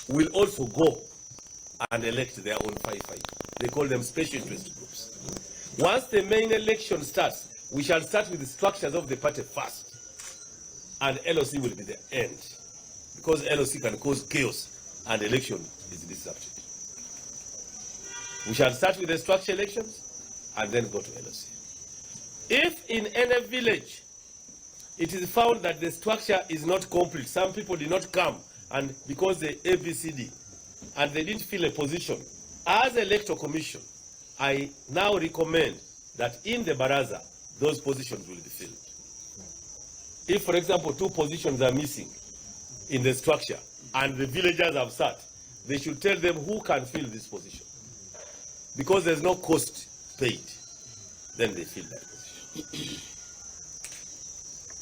Will also go and elect their own 5-5. They call them special interest groups. Once the main election starts, we shall start with the structures of the party first. And LOC will be the end. Because LOC can cause chaos and election is disrupted. We shall start with the structure elections and then go to LOC. If in any village it is found that the structure is not complete, some people did not come and because the ABCD and they didn't fill a position, as electoral commission, I now recommend that in the baraza, those positions will be filled. If, for example, two positions are missing in the structure and the villagers have sat, they should tell them who can fill this position. Because there's no cost paid, then they fill that position.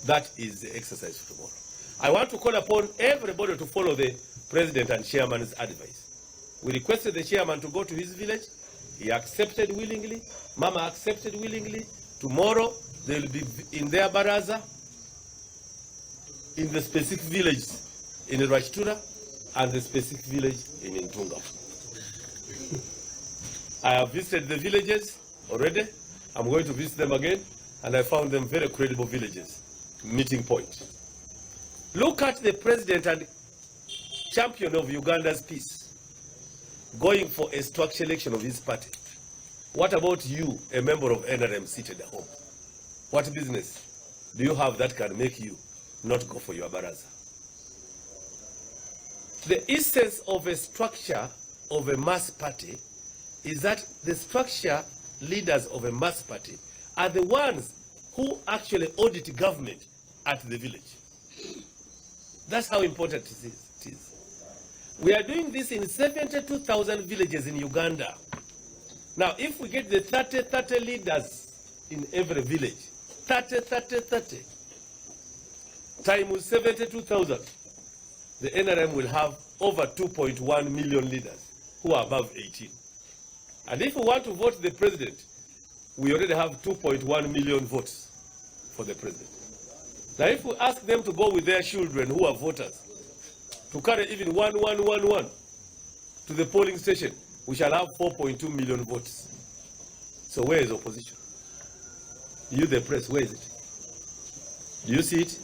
That is the exercise for tomorrow. I want to call upon everybody to follow the president and chairman's advice. We requested the chairman to go to his village. He accepted willingly. Mama accepted willingly. Tomorrow they will be in their baraza in the specific village in Rwakitura and the specific village in Ntungamo. I have visited the villages already. I'm going to visit them again, and I found them very credible villages, meeting point. Look at the president and champion of Uganda's peace going for a structure election of his party. What about you, a member of NRM seated at home? What business do you have that can make you not go for your baraza? The essence of a structure of a mass party is that the structure leaders of a mass party are the ones who actually audit government at the village. That's how important it is. It is. We are doing this in 72,000 villages in Uganda. Now, if we get the 30 30 leaders in every village, 30 30 30 times 72,000, the NRM will have over 2.1 million leaders who are above 18. And if we want to vote the president, we already have 2.1 million votes for the president. Now, if we ask them to go with their children who are voters, to carry even 1, 1, 1, 1 to the polling station, we shall have 4.2 million votes. So where is opposition? You, the press, where is it? Do you see it?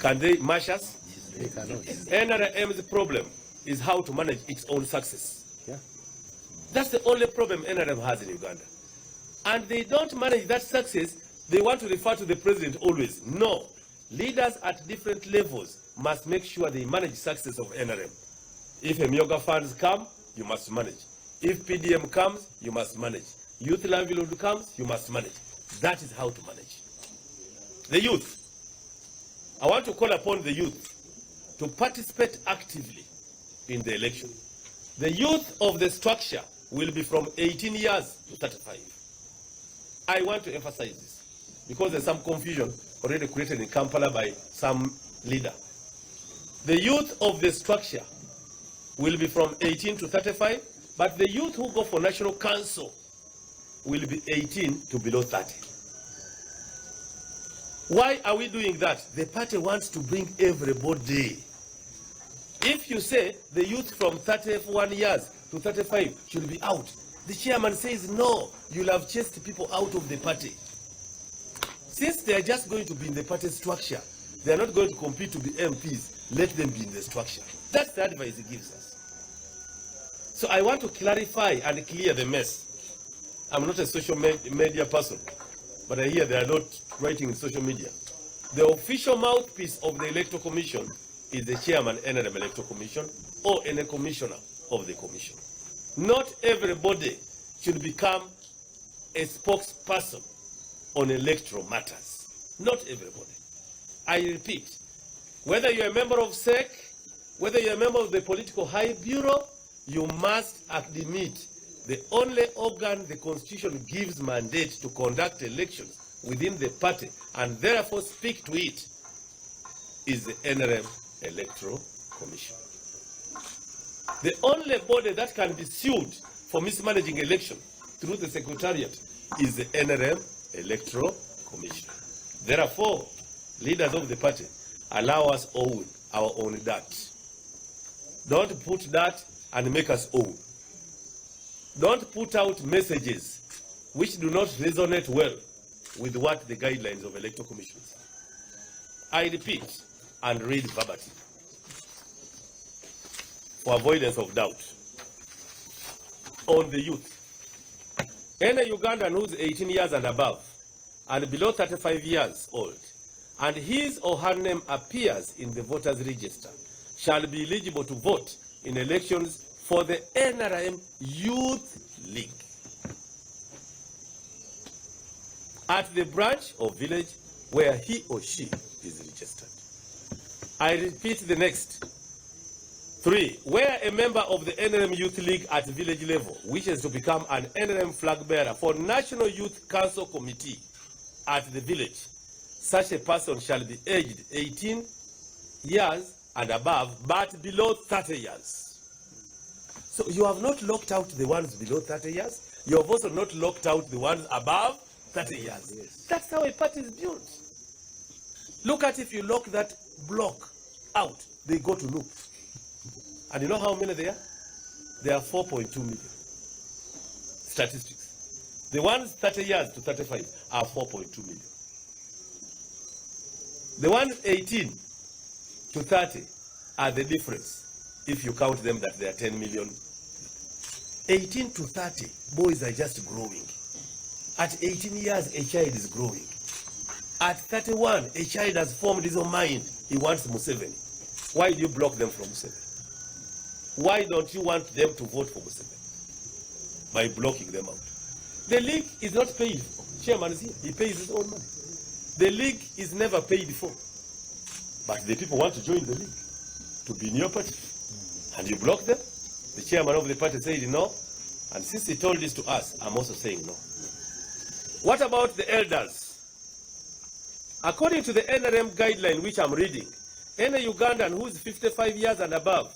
Can they mash us? They cannot. NRM's problem is how to manage its own success. That's the only problem NRM has in Uganda. And they don't manage that success, they want to refer to the president always. No. Leaders at different levels must make sure they manage success of NRM. If Emyooga funds come, you must manage. If PDM comes, you must manage. Youth livelihood comes, you must manage. That is how to manage. The youth. I want to call upon the youth to participate actively in the election. The youth of the structure will be from 18 years to 35. I want to emphasize this because there's some confusion already created in Kampala by some leader. The youth of the structure will be from 18 to 35, but the youth who go for national council will be 18 to below 30. Why are we doing that? The party wants to bring everybody. If you say the youth from 31 years to 35 should be out, the chairman says no, you'll have chased people out of the party. Since they are just going to be in the party structure, they are not going to compete to be MPs, let them be in the structure. That's the advice he gives us. So I want to clarify and clear the mess. I'm not a social media person, but I hear they are not writing in social media. The official mouthpiece of the Electoral Commission is the chairman, NRM Electoral Commission, or any commissioner of the commission. Not everybody should become a spokesperson on electoral matters. Not everybody. I repeat, whether you're a member of SEC, whether you're a member of the Political High Bureau, you must admit the only organ the Constitution gives mandate to conduct elections within the party and therefore speak to it is the NRM Electoral Commission. The only body that can be sued for mismanaging election through the Secretariat is the NRM Electoral Commission. Therefore, leaders of the party, allow us own our own dirt. Don't put that and make us own. Don't put out messages which do not resonate well with what the guidelines of electoral commissions. I repeat and read verbatim for avoidance of doubt on the youth. Any Ugandan who's 18 years and above and below 35 years old and his or her name appears in the voters register shall be eligible to vote in elections for the NRM Youth League at the branch or village where he or she is registered. I repeat the next. 3, where a member of the NRM Youth League at village level wishes to become an NRM flag bearer for National Youth Council Committee at the village, such a person shall be aged 18 years and above, but below 30 years. So you have not locked out the ones below 30 years. You have also not locked out the ones above 30 years. Yes. That's how a party is built. Look at if you lock that block out, they go to loop. And you know how many they are? They are 4.2 million. Statistics. The ones 30 years to 35 are 4.2 million. The ones 18 to 30 are the difference if you count them that they are 10 million. 18 to 30, boys are just growing. At 18 years, a child is growing. At 31, a child has formed his own mind. He wants Museveni. Why do you block them from Museveni? Why don't you want them to vote for Museveni? By blocking them out. The league is not paid for. Chairman is here. He pays his own money. The league is never paid for. But the people want to join the league, to be in your party. And you block them. The chairman of the party said no. And since he told this to us, I'm also saying no. What about the elders? According to the NRM guideline, which I'm reading, any Ugandan who is 55 years and above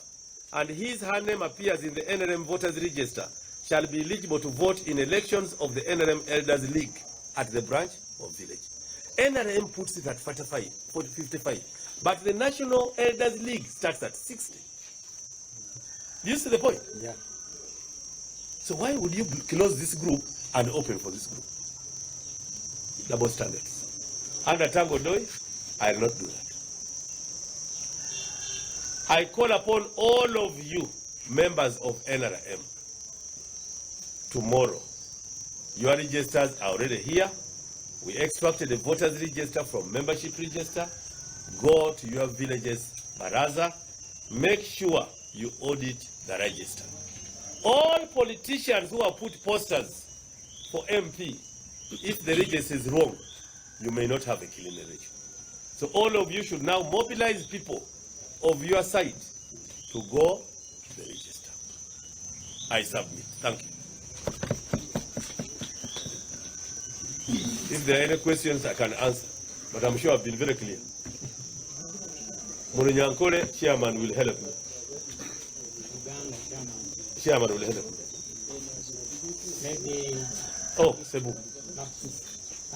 and his her name appears in the NRM voters register shall be eligible to vote in elections of the NRM Elders League at the branch or village. NRM puts it at 45, 40, 55, but the National Elders League starts at 60. Do you see the point? Yeah. So why would you close this group and open for this group? Double standards. Under Tanga Odoi, I will not do that. I call upon all of you, members of NRM, tomorrow. Your registers are already here. We extracted the voters register from membership register. Go to your villages, baraza. Make sure you audit the register. All politicians who have put posters for MP, if the register is wrong, you may not have a clean election. So all of you should now mobilize people of your side to go to the register. I submit. Thank you. If there are any questions, I can answer. But I'm sure I've been very clear. Murunyankore, chairman, will help me. Uganda chairman. Chairman will help me. Maybe Oh, Sebu. not.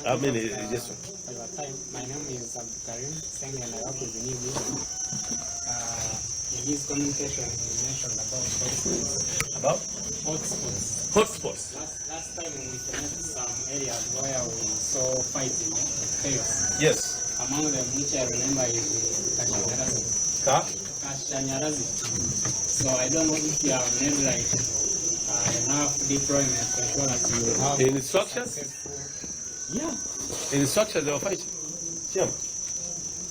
I mean, yes, sir. For your time. My name is Abdulkarim Seng and I work with the New Vision. In his communication, he mentioned about hotspots. About? Hotspots. Hotspots. Last time we witnessed some areas where we saw fighting, chaos. Yes. Among them, which I remember is Kashanyarazi. Ka? Kashanyarazi. So I don't know if you have made enough deployment to ensure that you have Instructions? successful. Yeah. In structure they were fighting. Chairman.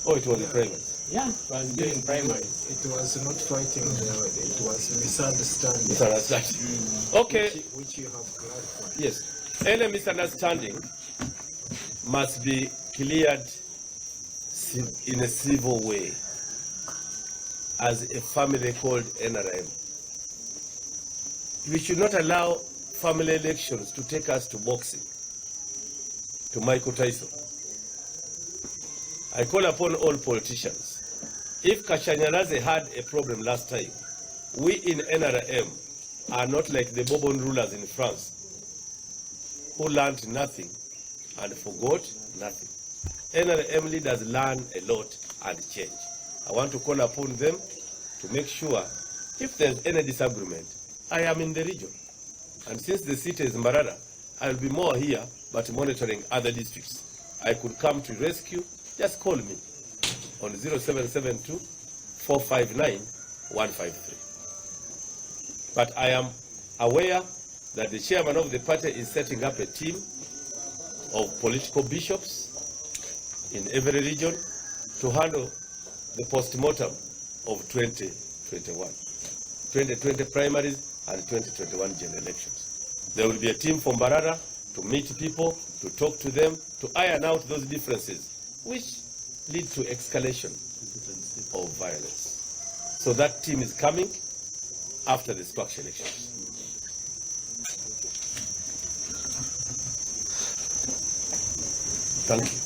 Oh, it was the primaries. Yeah, it was during primaries. It was not fighting, it was misunderstanding. Misunderstanding. Okay. Which you have clarified. Yes. Any misunderstanding must be cleared in a civil way as a family called NRM. We should not allow family elections to take us to boxing, to Michael Tyson. I call upon all politicians. If Kashanyarazi had a problem last time, we in NRM are not like the Bourbon rulers in France who learned nothing and forgot nothing. NRM leaders learn a lot and change. I want to call upon them to make sure If there's any disagreement, I am in the region. And since the city is Mbarara, I'll be more here but monitoring other districts. I could come to rescue. Just call me on 0772 459 153. But I am aware that the chairman of the party is setting up a team of political bishops in every region to handle the post-mortem of 2021. 2020 primaries and 2021 general elections. There will be a team from Mbarara to meet people, to talk to them, to iron out those differences which lead to escalation of violence. So that team is coming after the structure elections. Thank you.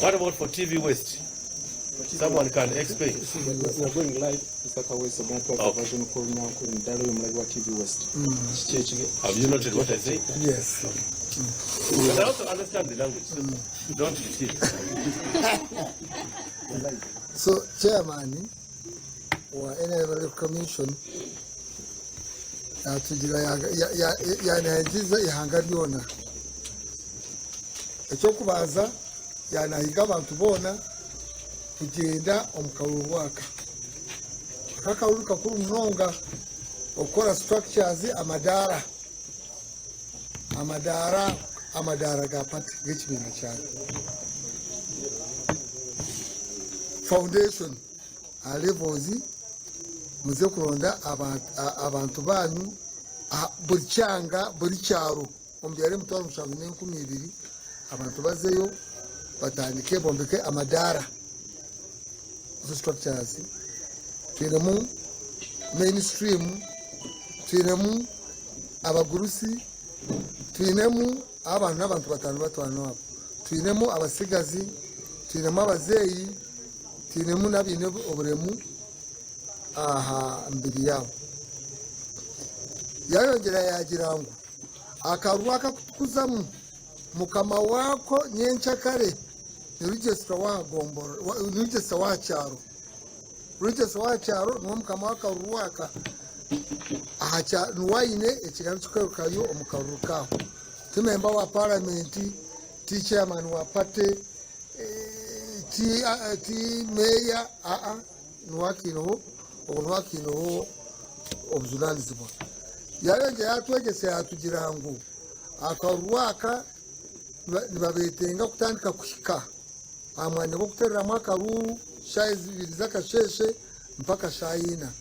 What about for TV West? Someone can explain. We are going live. Isaka West Network Okay. version ku Runyankore mudaala oyo omulabi wa TV West. Kiki ekige- Have you noted what I say? Yes. But I also understand the language. So don't repeat. So, chairman wa NRM Commission yatugira yanahigiza ihanga ryona. Ekyokubanza yanahiga abantu boona kugyenda omu karuru aka. Aka akaruru kakuru munonga okukora structures amadaara. Amadaara amadaara ga party g'ekibiina kyayo. Foundation aha levels muze kuronda abantu banyu buri kyanga buri kyaro omu byaro 7,200 abantu bazeyo batandike bombeke amadaara. Izo structures twinemu mainstream, twinemu abagurusi, twinemu abantu n'abantu batano batano abo, twinemu abasigazi, twinemu abazeeyi, twinemu n'abaine oburemu aha mbiri yabo. Yayongyera yagira ngu akaruru akakutukuzamu mukama wako nyenkyakare ni registra wa gombora, ni registra wa kyaro. Registra wa kyaro niwe mukama w'akaruru aka aha niwe aine ekigambo ky'okwerukayo omu karuru kaho. Ti memba wa paramenti, ti chairman wa party, ti meya, aa niwe akiineho obwo niwe akiineho obujunanizibwa. Yayongyera yatwegyesa yatugira ngu akaruru aka nibabeetenga kutandika kuhika aha mwanya gw'okuteereramu akaruru shaaha ibiri z'akasheeshe mpaka shaaha ina.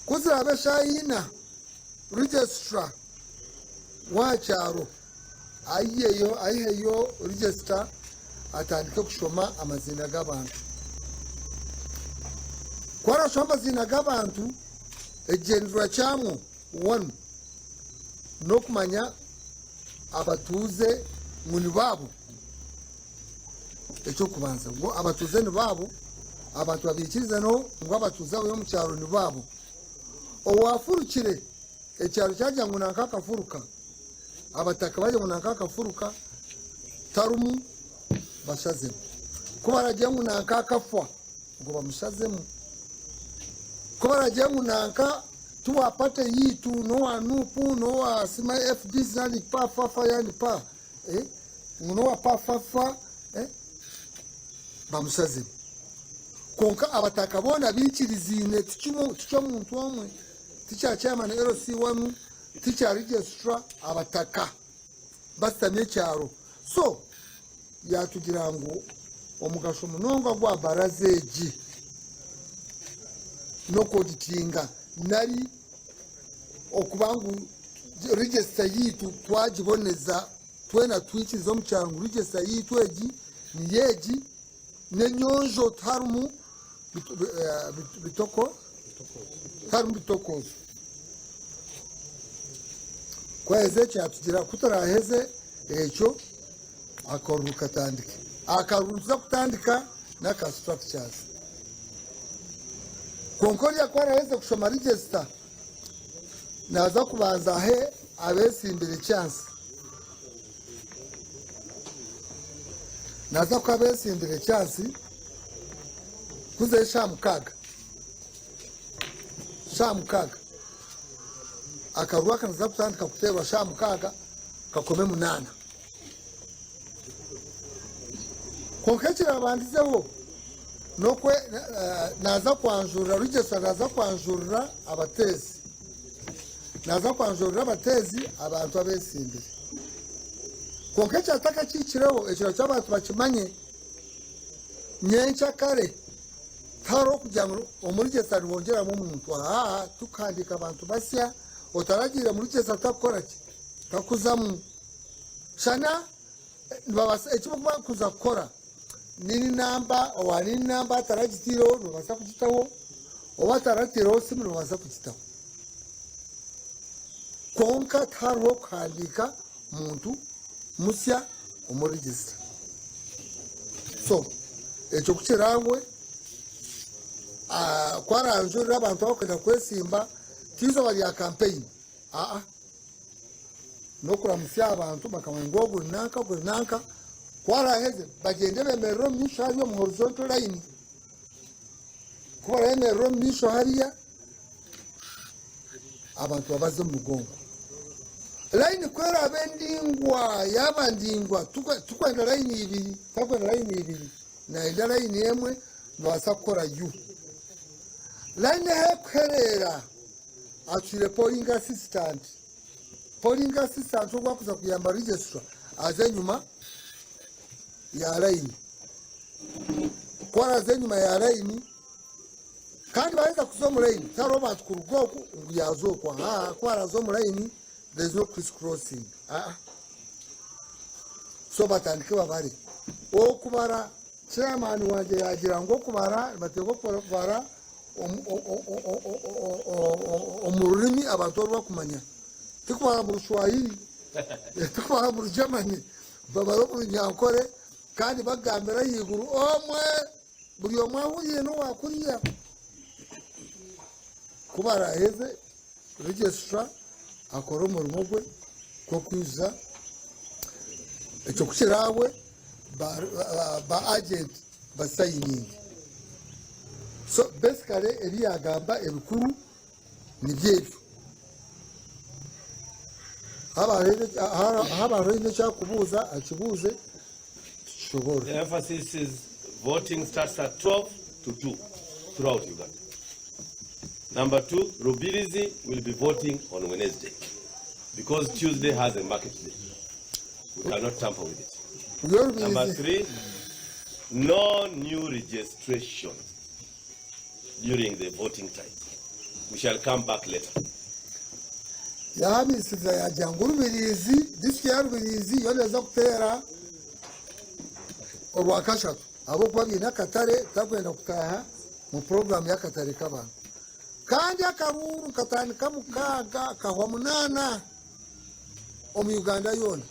Ku ziraabe shaaha ina, registra wa kyaro aiheyo registra atandike kushoma amaziina g'abantu. Ku arashoma amaziina g'abantu, ekigyendererwa kyamwo one n'okumanya abatuuze ngu ni baabo. Ekyokubanza ngu abatuuze ni baabo, abantu babiikirize no ngu abatuuze abo omu kyaro ni baabo. Owafurukire ekyaro kyagira ngu nanka akafuruka, abataka bagira ngu nanka akafuruka, tarumu bashazemu. Ku baragira ngu nanka akafwa, ngu bamushazemu. Ku baragira ngu nanka tiwa party yitu nowa NUP nowa sima FDC nani pa fa fa yani pa, ngu nowa pa fa fa, bamushazemu. Konka abataka boona biikiriziine tikyo muntu omwe, tikya chairman LC1, tikya registrar, abataka basitamye ekyaro. So yatugira ngu omugasho munonga gwa baraza egi n'okuauditinga nari okuba ngu register yitu twagiboneza twena twikiriza omu kyaro ngu register yitu egi niyo egi n'enyonjo tiharimu bitoko, tiharimu bitokozo. Kwaheze ekyo yatugira kutaraheze ekyo akaruru katandike. Akaruru tuza kutandika n'aka structures. Konka oriya ku araheze kushoma register naza kubanza ahe abeesimbire chance. Naza kuha abeesimbire chance kuza eshaaha 6. shaaha mukaaga. Akaruru aka nikaza kutandika kuteerwa shaaha mukaaga kakome munaana. Kwonka ekirabandizeho n'okwe naaza kwanjurira registrar naaza kwanjurira abateezi. Naaza kwanjurira abateezi abantu abeesimbire. Kwonka ekyo atakakihikireho, ekyo nakyo abantu bakimanye, nyenkyakare tihariho kugira ngu omu register nibongyeramu omuntu. Aa tikuhandiika abantu basya, otaragiire mu register takukora ki? Takuzamu. Shana nibabaasa eki barikuza kukora nini namba owa nini namba ataragitaireho nibabaasa kugitaho, owa atarataireho simu nibabaasa kugitaho. Kwonka tihariho kuhandiika muntu musya omu register. So ekyo ku kirangwe, ku aranjurire abantu abarikwenda kwesimba, ti izooba rya kampeyini, aa, n'okuramutsya abantu bakamanya ngu ogu ni nanka, ogu ni nanka, ku araaheze bagyende beemerere omu maisho hariya omu horizontal line, ku barayemerera omu maisho hariya, abantu babaze omu mugongo. Layini ku eraabe ndingwa, yaaba ndingwa, tikwenda layini ibiri, takwenda layini ibiri, nayenda layini emwe, nibabaasa kukora U. Layini ahu erikuhereera, atwire polling assistant. Polling assistant ogwo akuza kuyamba registrar aze enyima ya layini. Ku araaze enyima ya layini, Kandi baheza kuza omu layini, tihariho bantu kuruga oku ngu yaaza oku. Aa, ku baraza omu layini, there is no criss crossing. Aa. So batandike babare. Okubara, chairman wangye yaagira ngu okubara, nibateekwa kubara omu rurimi abantu oru bakumanya. Tikubara mu Rushwahiri, tikubara mu Rugermany, babare omu Runyankore kandi bagambire ahaiguru omwe. Buri omwe ahuriire n'owa kuriya. Ku baraaheze, registra akore omurimo gwe gw'okwijuza ekyo ku kiraahwe ba agenti basayininge. So basically ebi yaagamba ebikuru nibyo ebyo. Haaba hariho oine eki arikubuuza akibuuze. Tukishoboorore. The emphasis is voting starts at 12 to 2 throughout Uganda. Number two, Rubirizi will be voting on Wednesday because Tuesday has a market day. We cannot tamper with it. Number three, no new registration during the voting time. We shall come back later. Yaahamisiriza yaagira ngu Rubirizi, disiturikiti ya Rubirizi yo neeza kuteera Orwakashatu ahabw'okuba baine akatare tarikwenda kutaaha omu puroguraamu y'akatare k'abantu. Kandi akaruuru katandika mukaaga kahwa munaana omu Uganda yoona.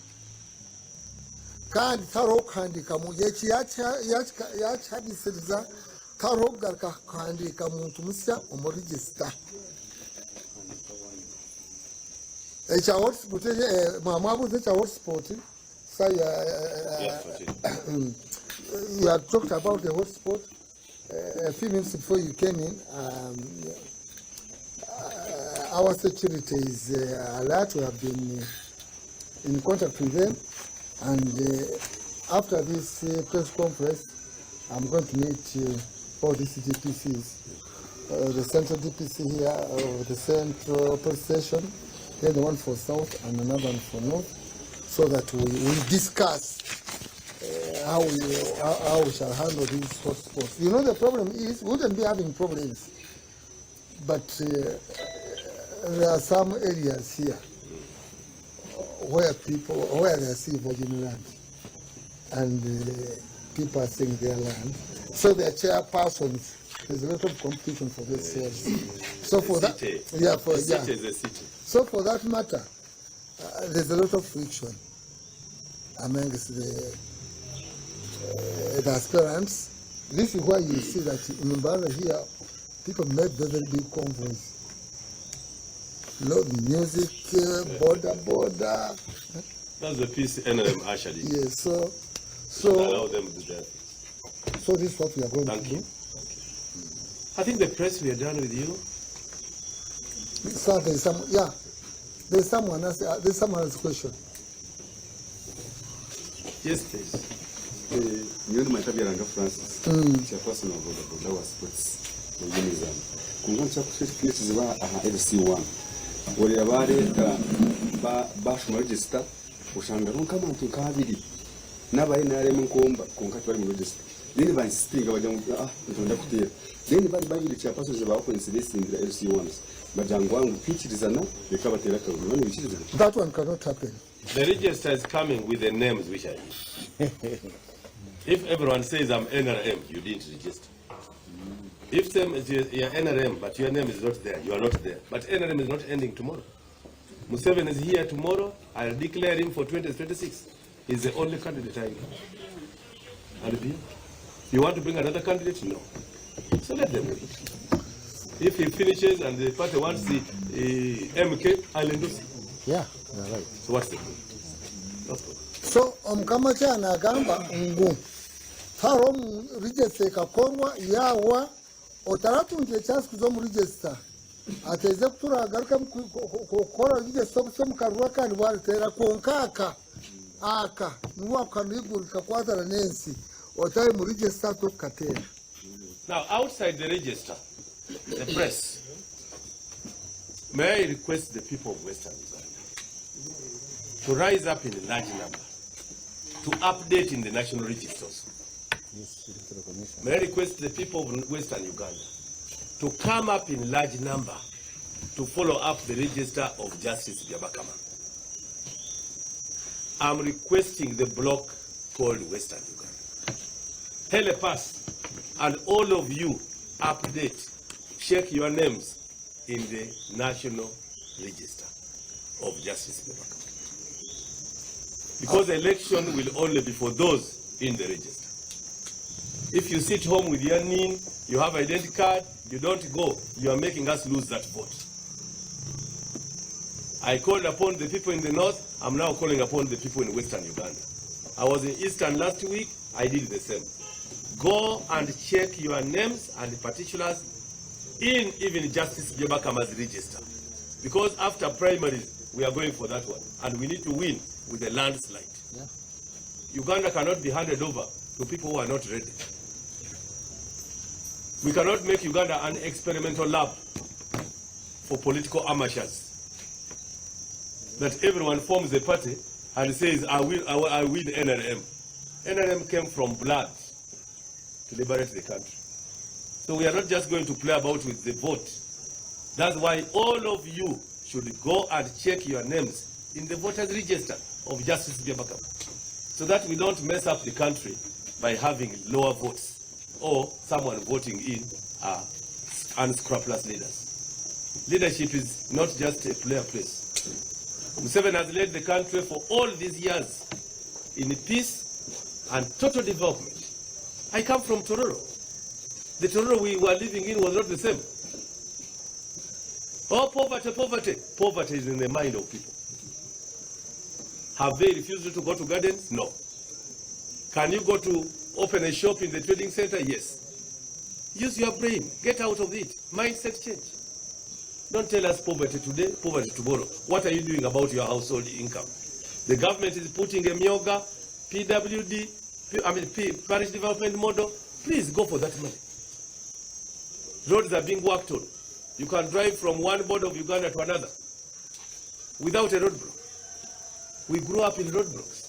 Kandi tihariho kuhandiikamu eki yaakihamisiriza tihariho kugaruka kuhandiika muntu musya omu register. Ekya hotspot mwamwabuuza ekya hotspot sir you had talked about the hotspot a few minutes before you came in our security is alert we have been in contact with them and after this press conference I'm going to meet all these DPCs the central DPC here the central police station then the one for south and another one for north so that we discuss how we shall handle these hotspots. You know the problem is we wouldn't be having problems but there are some areas here where people, where they see virgin land and people are seeing their land. So their chairpersons, there's a lot of competition for those shares. So for that, City. yeah, for, The yeah. city is a city. So for that matter, there's a lot of friction amongst the aspirants. This is why you see that in Mbarara here, people make very, very big convoys. Loud music, border, border. That's the peace NRM ushered in. Yes, Allow them to do that. So this is what we are going Thank to do. you. I think the press, we are done with you. Sir, there is some, yeah, there is someone else, there is someone else's question. Yes, please. Eh, nyowe nimanyita Byaranga Francis, chairperson wa boda boda wa sports mu Unizam. Kwonka nikyakushusha ekizibu aha LC1. Oreeba bareeta ba- bashoma register oshanga hariho nk'abantu nk'abiri n'aba NRM nkomba kwonka tibari mu register. Then ba insistinga bagira ngu ah nitwenda kuteera. Then bari babiri chairpersons ba opponents besindira LC1s. Bagira ngu wangu twikirizana reka bateere akaruru. Nibaba nibikirizana. That one cannot happen. The register is coming with the names which are in. If everyone says I'm NRM, you didn't register. If same is you're NRM, but your name is not there, you are not there. But NRM is not ending tomorrow. Museveni is here tomorrow. I'll declare him for 2026. He's the only candidate I know. I'll be. You want to bring another candidate? No. So let them wait. If he finishes and the party wants the MK, I'll endorse him. Yeah, you're right. So what's the problem? No problem. So omukama kyanagamba ngu hariho register ekakorwa yawa otaratungire chance kuza omu register ateze kuturagaruka kukora register obusa omu karuru akandi bwaritera kwonka aka aka niwe wakukaniguru kakwatana n'ensi otari mu register tokukateera. Now, outside the register, the press, may I request the people of Western Uganda to rise up in large number, to update in the national registers. May I request the people of Western Uganda to come up in large number to follow up the register of Justice Byabakama. I'm requesting the block called Western Uganda. Help us and all of you update, check your names in the National Register of Justice Byabakama. Because election will only be for those in the register. If you sit home with your name, you have identity card, you don't go, you are making us lose that vote. I called upon the people in the north, I'm now calling upon the people in western Uganda. I was in eastern last week, I did the same. Go and check your names and particulars in even Justice Byabakama's register. Because after primaries, we are going for that one. And we need to win with a landslide. Yeah. Uganda cannot be handed over to people who are not ready. We cannot make Uganda an experimental lab for political amateurs. That everyone forms a party and says, I will NRM. NRM came from blood to liberate the country. So we are not just going to play about with the vote. That's why all of you should go and check your names in the voters register of Justice Byabakama, so that we don't mess up the country by having lower votes or someone voting in unscrupulous leaders. Leadership is not just a player place. Museveni has led the country for all these years in peace and total development. I come from Tororo. The Tororo we were living in was not the same. Oh, poverty, poverty. Poverty is in the mind of people. Have they refused to go to gardens? No. Can you go to open a shop in the trading center? Yes. Use your brain. Get out of it. Mindset change. Don't tell us poverty today, poverty tomorrow. What are you doing about your household income? The government is putting a Emyooga, PWD, I mean, P, Parish Development Model. Please go for that money. Roads are being worked on. You can drive from one border of Uganda to another without a roadblock. We grew up in roadblocks.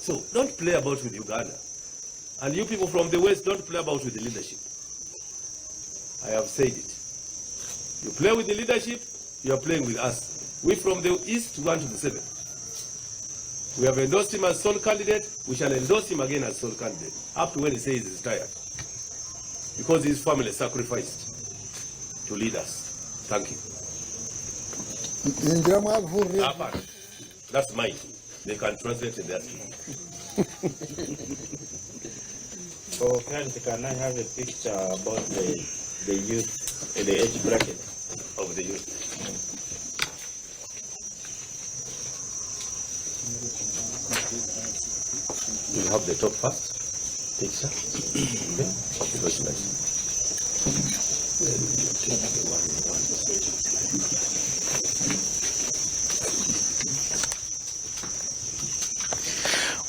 So don't play about with Uganda. And you people from the West, don't play about with the leadership. I have said it. You play with the leadership, you are playing with us. We from the East want to the seven. We have endorsed him as sole candidate. We shall endorse him again as sole candidate, up to when he says he's tired. Because his family sacrificed to lead us. Thank you. Ningira mwabihurire. Apart. That's mine. They can translate in their speech. For clarity, can I have a picture about the youth, the age bracket? Of the youth. You have the top first picture. Okay. It was nice. Then you take the one, one.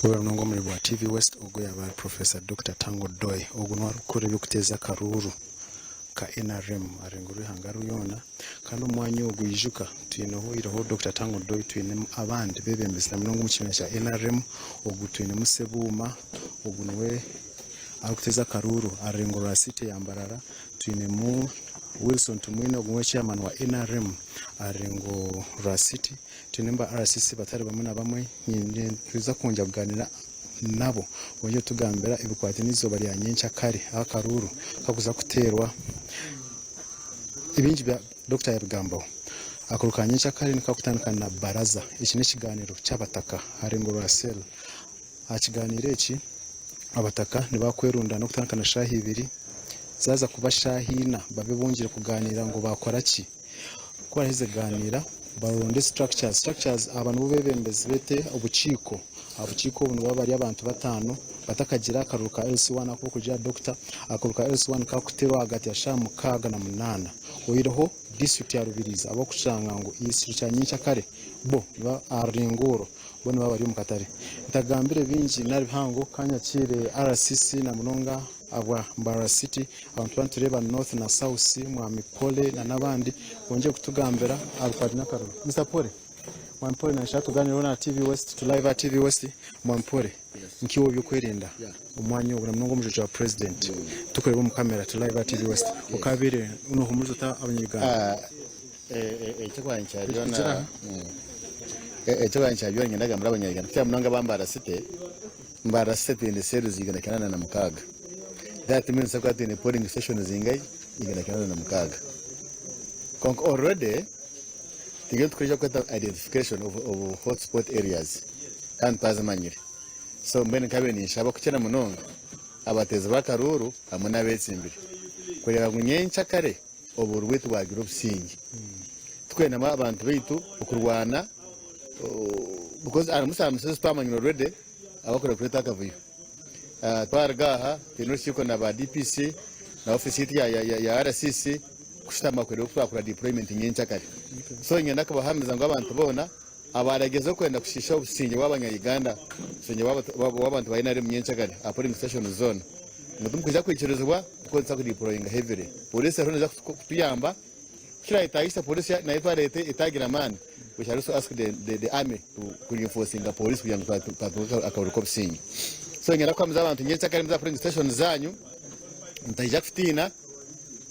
Webare munonga omureebi wa TV West, ogu yaaba ari Professor Dokita Tanga Odoi, ogu niwe arikukora eby'okuteeza akaruuru ka nrm arenga orw'eihanga rwona kandi omu mwanya ogu ijuka twineho oihireho Dokita Tanga Odoi twinemu abandi beebembezi na munonga omu kibiina kya nrm, ogu twinemu Ssebuuma, ogu niwe arikuteeza akaruuru aha rurengo rwa City ya Mbarara, twinemu Wilson Tumwine ogu niwe chairman wa nrm aha rurengo rwa City. Twine ba RCC batari bamwe na bamwe, nitwija kwongyera kugaaniira nabo bongye kutugambira ebikwataine n'eizooba rya nyenkyakare ahu akaruuru karikuza kuteerwa. Ebingi Dokita yaabigambaho. Akaruuru ka nyenkyakare nikakutandika na baraza. Eki n'ekigaaniiro ky'abataka aha rurengo rwa Cell. Aha kigaaniiro eki, abataka nibakwerundaana okutandika na shaaha ibiri zaaza kuba shaaha ina babe bongyeire kugaaniira ngu baakora ki. Ku baraheze kugaaniira, baronde structures. Structures aba nibo beebembezi beete obukiiko. Aha bukiiko obu nibaba bari abantu bataano batakagira akaruru ka LC one aku barikugira Dokita. Akaruru ka LC one kakuteerwa ahagati ya shaaha 6 na 8. Oihireho disiturikiti ya Rubirizi ahabw'okushanga ngu ekiro kya nyenkyakare bo niba aha rurengo orwo bo nibaba bari omu katare. Ntagambire bingi nari bihango ka nyakiire RCC na munonga Abwa Mbarara City, abantu twaba nitureeba North na South, Mwami Pole na n'abandi bongye kutugambira aha bikwataine n'akaruru. Mister Pole, Mwami Pole nashaba tuganireho na TV West, turi live aha TV West. Mwami Pole, nk'iwe ow'ebyokwerinda omwanya ogu na munonga omujwekyerwa wa President, tukureeba omu kamera, turi live aha TV West, okabaire nohumuriza ota abanya-Uganda? Ekyokubanza kya byona niinyenda kugambira abanya-Uganda kukira munonga aba Mbarara City, Mbarara City twine cells 906. That means nitubaasa kuba twine polling stations zingahi? 906. Kwonka already turiyo nitukoresa ekibakweta identification of hot spot areas kandi twazimanyire. So mbwenu nkabaire ninshaba kukira munonga abateezi b'akaruuru hamwe n'abetsimbire kureeba ngu nyenkyakare oburuuru bwaitu bwagira obusingye. Tikwenda ngu abantu baitu okurwana because harimu some cells twamanyire already abakwenda kureeta akavuyo. Twaruga aha twine orukiiko na ba DPC na ofiisi yaitu ya RCC kushutama kureeba oku twakora deployment nyenkyakare. So niinyenda kubahamiza ngu abantu boona abaragyezaho kwenda kushiisha obusingye bw'abanya Uganda, obusingye bw'abantu ba NRM nyenkyakare aha polling stations zoona ngu timukwija kwikirizibwa because nituza kudeployinga heavily. Poliisi eriho neija kutuyamba Kukirayetagisa police nayo twareta etagira amaani, we shall also ask the army ku reinforcinga police kugira ngu twatunga akaruuru k'obusinge. So niinyenda kuhamiza abantu nyenkyakare muze aha polling station zanyu mutaija kutiina,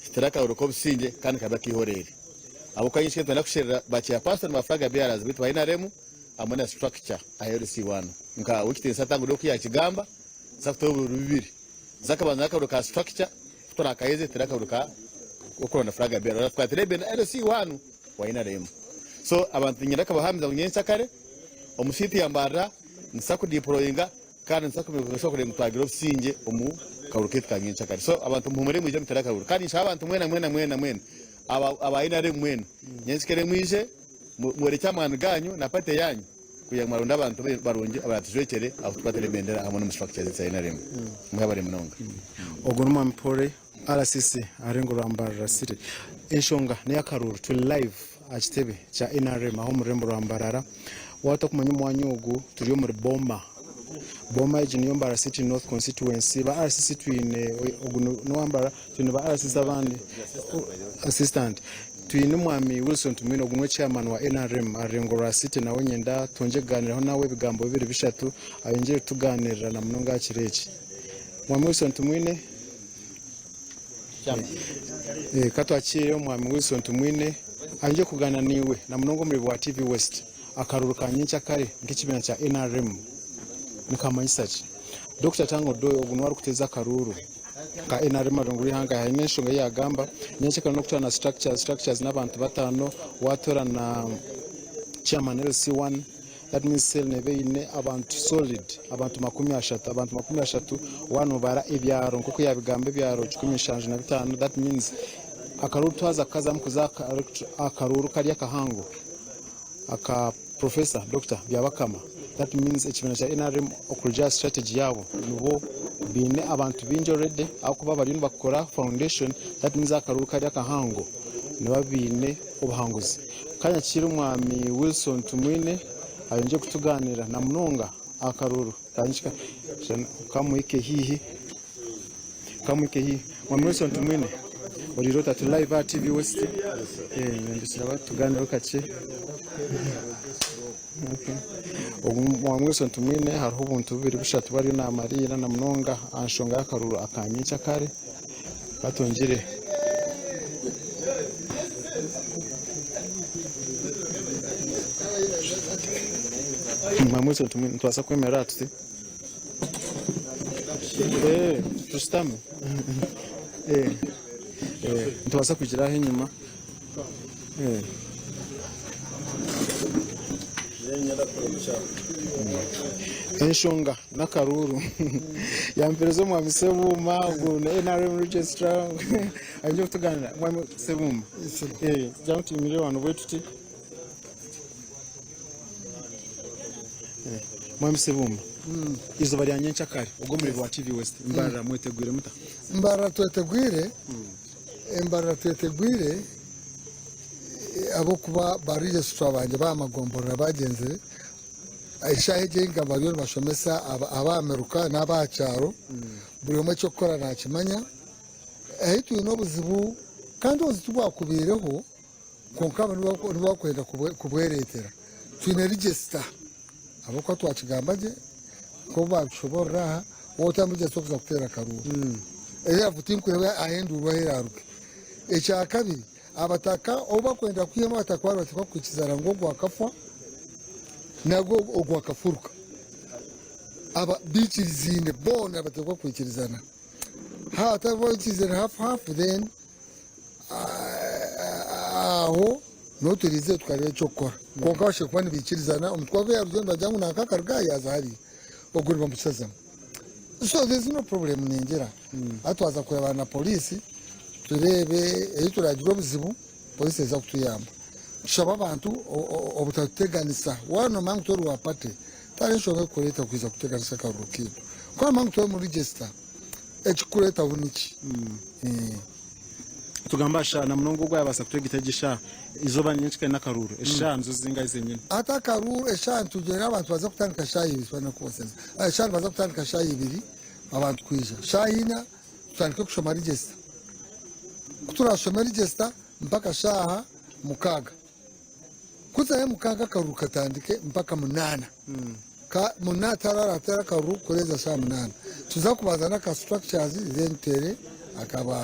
tuteere akaruuru k'obusingye kandi kabe ak'eihoreere. Ahabw'okuba nyenkyakare nitwenda kusherura ba chairperson ba flag bearers baitu ba NRM hamwe na structure aha LC one. Nka Owekitiinisa atangurireho oku yakigamba, nituza kuteera oburuuru bubiri. Nituza kubanza n'akaruuru ka structure, kuturakaheze tuteere akaruuru ka k'okuronda flag bearer. Oratukwatira ebendera LC one wa NRM. So abantu niinyenda kubahamiza ngu nyenkyakare omu siiti ya Mbarara nituza kudeployinga kandi nituza kumakinga sure kureba ngu twagira obusingye omu karuuru kaitu ka nyenkyakare. So abantu muhumure mwije muteere akaruuru. Kandi ninshaba abantu mwena mwena mwena mwena aba aba NRM mwena nyenkyakare mwije mworekye amaani ganyu na party yanyu kugira ngu mwaronda abantu barungi abaratujwekyere ahu tukwatira ebendera hamwe n'omu structure zaitu za NRM. Mwebare munonga. Ogwo n'omwami Pole RCC aharengo rwa Mbarara City. Enshonga n'eyakaruuru turi live aha kitebe kya NRM aha omu rurembo rwa Mbarara. Waaba otakumanya omwanya ogu turi omuri Boma. Boma egi niyo Mbarara City North Constituency. Ba RCC twine ogu n'owa Mbarara twine ba RCC abandi assistant. Twine omwami Wilson Tumwine ogu niwe chairman wa NRM aha rurengo rwa City nawe nyenda twongye kugaaniiraho nawe ebigambo bibiri bishatu ayongyere kutugaaniirira na munonga aha kiro eki. Mwami Wilson Tumwine. Ka twakiire omwami Wilson Tumwine ayongye kugaaniira naiwe na munonga omuri bwa TV West. Akaruuru ka nyenkyakare nk'ekibiina kya NRM nikamanyisa ki? Dokita Tanga Odoi ogu niwe arikuteeza akaruuru ka NRM aha rwengo rw'eihanga haine enshonga ei yaagamba nyenkyakare n'okutoora na structures, structures n'abantu bataano waatoora na chairman LC1 that means cell neeba eine abantu solid abantu 30, abantu 30 waaba noobara ebyaro nk'oku yaabigamba ebyaro 175 that means akaruuru twaza kukazamu kuza akaruuru kari akahango aka Professor Dokita Byabakama that means ekibiina kya NRM okurugiirira aha strategy yaabo nibo baine abantu baingi already ahabw'okuba bariyo nibakora foundation that means akaruuru kari akahango nibaba baine obuhanguzi. Ka nyakiire omwami Wilson Tumwine ayongye kutugaaniira na munonga. Akaruru kanyikika kamuhike hihi kamuhike hihi. Mwami Wilson Tumwine oriire ota? Turi live aha TV West. Nindusiraba tuganireho kakye. Okay. Ogu Mwami Wilson Tumwine hariho obuntu bubiri bushatu bariyo namariira na munonga aha nshonga y'akaruru aka nyenkyakare batongire. Mwami Wilson Tumwine nitubaasa kwemerera aha tuti? Eh, tushutame. Eh, eh, nitubaasa kugira aho enyima. Eh. Enshonga n'akaruuru yampereza omwami Ssebuuma ogu ni NRM registrar aije kutuganira. Mwami Ssebuuma, eh, gira ngu tuyimirire wano bwe tuti. Eh, Mwami Ssebuuma, eizooba rya nyenkyakare ogu omurimo wa TV West Mbarara mwetegwire muta? Mbarara twetegwire, Mbarara twetegwire ahabw'okuba ba registrar bangye b'aha magomborora bagyenzire, eshaaha egi ei ngamba bariyo nibashomesa ab'aha miruka n'ab'aha kyaro, buri omwe eky'okukora naakimanya. Ahi twine obuzibu kandi obuzibu tibwakubaireho kwonka abo nibo barikwenda kubwereetera. Twine register ahabw'okuba twakigamba gye nk'obu baabishoboorora aha, waaba otari muri register tokuza kuteera akaruuru. Therefore tinkureeba ahu enduuru ahu eraaruge. Ekyakabiri, abataka obu barikwenda kwihamu abataka baaba nibateekwa kwikirizaana ngu ogu akafa nari ogu akafuruka. Aba baikirizaine boona nibateekwa kwikirizana. Haaba hatariho oikirizaine hafu hafu then aho niho turiizire tukareeba eky'okukora. Kwonka bashemereire kuba nibaikirizana, omuntu ku arikuba yaarugire nibagira ngu nanka akaruga aha yaaza hariya, ogwo nibamushazamu. So there is no problem ningira. Hati twaza kureebana na poliisi tureebe ei turaagire obuzibu, poliisi neeza kutuyamba. Tushabe abantu obutatuteganisa. Waaba noomanya ngu tori wa party, tihariho enshonga erikukureeta kwija kuteganisa akaruru kaitu. Ku oraamanya ngu tori mu register, ekirikukureetaho niki? Tugambe aha shaaha na munonga ogwo yaabaasa kutwegita gye eshaaha. Eizooba nyenkikare n'akaruuru. Eshaaha nizo zingahi zenyine? Hati akaruuru eshaaha nitugyenda abantu baza kutandika shaaha ibiri twena kubaseza. Eshaaha nibaza kutandika shaaha ibiri abantu kwija. Shaaha ina tutandike kushoma register. Ku turaashome register mpaka shaaha mukaaga. Ku zaahe mukaaga akaruru katandike mpaka munaana. Ka munaana tihariho arateera akaruru kurenza shaaha munaana. Tuza kubanza n'aka structures then tuteere akaba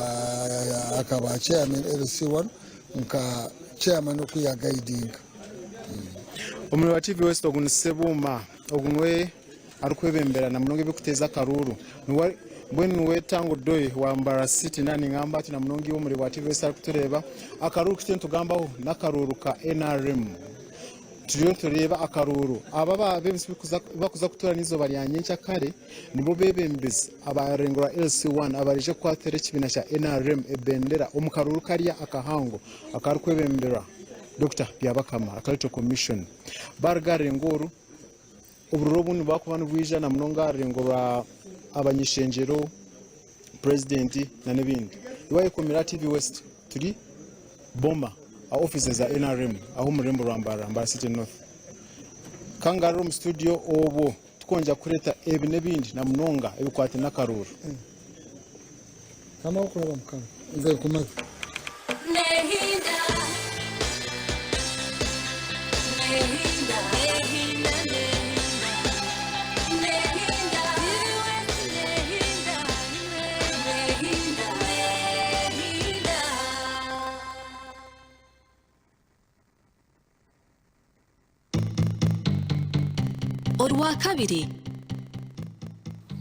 akaba chairman LC1 nka chairman oku ya guidinga. Omuri wa TV West ogu ni Ssebuuma ogu niwe arikwebembera na munonga eby'okuteeza akaruuru. Niwe mbwenu niwe Tango Doy wa Mbarara City na ningamba ati na munonga iwe omuri wa TV West arikutureeba. Akaruuru ku turiyo nitugambaho n'akaruuru ka NRM. Turiyo nitureeba akaruuru. Aba abeebembezi abarikuza kutoorana eizooba rya nyenkyakare nibo beebembezi abarengo rwa LC1 abaraije kukwatira ekibiina kya NRM ebendera omu karuuru kariya akahango akarikwebemberwa Dokita Byabakama aka Electoral Commission. Baaruga aha rurengo oru, oburuuru obundi nibuba nibwija na munonga aha rurengo rwa abany'ishengyero, Purezidenti n'ebindi. Wayekomera aha TV West turi Boma aha ofiisi za NRM aho omu rurembo rwa Mbarara, Mbarara City North. Kangarura omu studio obwo tukwongyera kukureetera ebi n'ebindi na munonga ebikwataine n'akaruuru. Kama okuraba mukama nze nkumaze. Nehinda, nehinda, nehinda, nehinda, nehinda, nehinda, nehinda. Orwakabiri.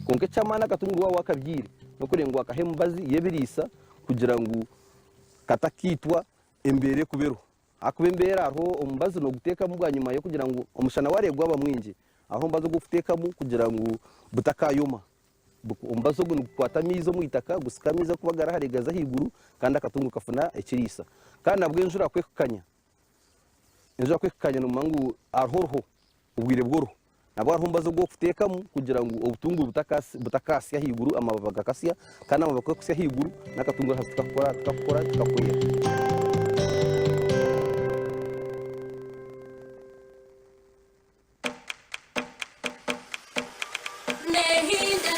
Kwonka eky'amaani akatunga waaba wakabyaire n'okureeba ngu wakaha emibazi y'ebiriisa kugira ngu katakiitwa embeera ekuba eriho. Ahakuba embeera hariho omubazi nooguteekamu bwanyima y'okugira ngu omushana waareeba gwaba mwingi, hariho omubazi ogu orikuteekamu kugira ngu butakayoma. Omubazi ogu nigukwata amaizi omu itaka gusika amaizi agarikuba gari hare gaza ahaiguru kandi akatungo kafuna ekiriisa. Kandi nabwo enjura ku ekukanya, enjura ku ekukanya noomanya ngu hariho oruho, obwire bw'oruho. Nabwo hariho omubazi ogu orikuteekamu kugira ngu obutunguru butakasya ahaiguru amababi gakasya kandi amababi ku garikusya ahaiguru n'akatunguru ahansi tikakukora tikakukora tikakwera. Nehinda.